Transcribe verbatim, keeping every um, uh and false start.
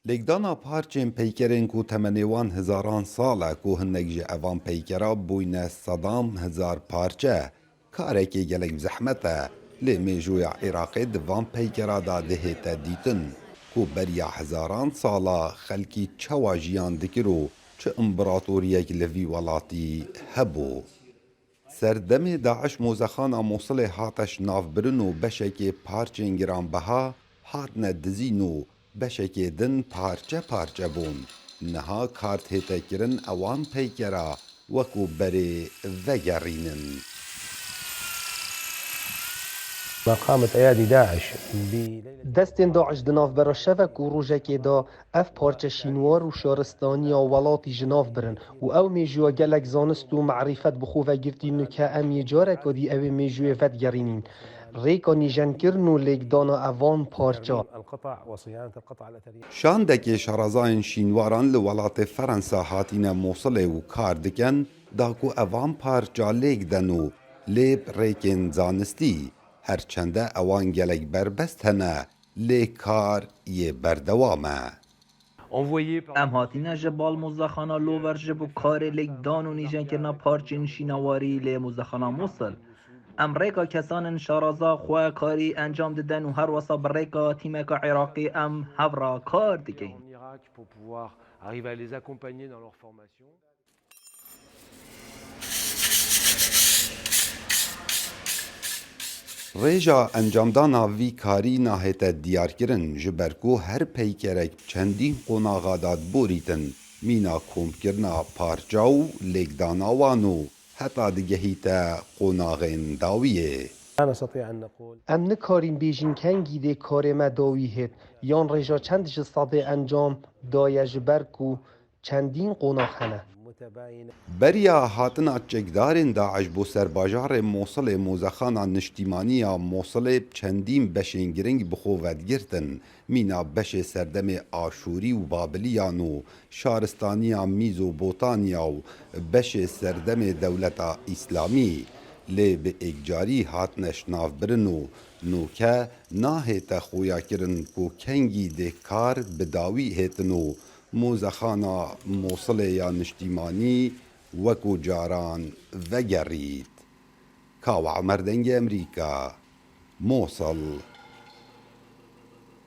Lêkdana parçên peykerên ku temenê wan hezaran sal e, ku hinek ji evan peykera bûyne sedan hezar parçe, karekê gelek zehmet e, lê mêjoya Iraqê di van peykera de dihête dîtin, ku beriya hezaran sala xelkî çawa jiyan dikir û çi împaratoriyek li vî welatî hebû. Serdemê DAIŞ mozexana Mosilê hate şinavbirin û beşekê parçên giranbeha hatine dizîn û beşekê din parçe parçe bûn. Niha kar dihête kirin ewan peykera wekû berê vegerînin. ما قامت أيادي داعش بليلة Destên DAIŞ di navbera şevek û rojekê de ev parçe şînwar û şaristaniya welatî ji nav birin û ew mêjûya gelek zanist û merîfet bi xwe vegirtî, nuke em yê careka dî ew ê mêjûyê vedigerînîn. Rêka nîjenkirin û lêkdana evan parça. القطع وصيانة القطع الأثرية. Şandekê şarazayên şînwaran li welatê Ferensa hatîne Mosilê û kar dikin, da ku evan parça lêk den û lê bi rêkên zanistî, her çende ewan gelek berbest hene, lê kar yê berdewam e. Em hatîne ji bal mozexana Lover ji bo karê lêkdan û nîjenkirina parçên şînawarî lê mozexana Mosil. Em rêka kesanên şaraza xwe karî encam didin û herwesa bi rêka tîmeka Iraqî em hev re kar dikin. En Irak pour pouvoir arriver à les accompagner dans leur formation. Rêja encamdana vî karî nahête diyarkirin, ji ber ku her peykerek çendîn qonaxa dadborîtin, mîna komkirina parça û lêkdana wan û heta digehîte qonaxên dawiyê. لا نستطيع أن نقول Em nikarîn bêjin kengî dê karê me dawî hêt, yan rêja çend ji sedê encam daye ji ber ku çendîn qonax hene. متباينة. Beriya hatina çekdarên DAIŞ bo ser bajarê Mosilê mozexana niştîmanî ya Mosilê bi çendîn beşên giring bi xwe vedigirtin, mîna beşê serdemê Aşûrî û Babiliyan û şaristaniya Mîzobotanya û beşê serdemê dewleta Îslamî, lê bi êkcarî hatine şinavbirin û nûke nahête xuyakirin ku kengî dê kar bi dawî hêtin û mozexana Mosilê ya niştîmanî wekû caran vegerît. Kawa Emer, Dengê Emerîka, Mosil.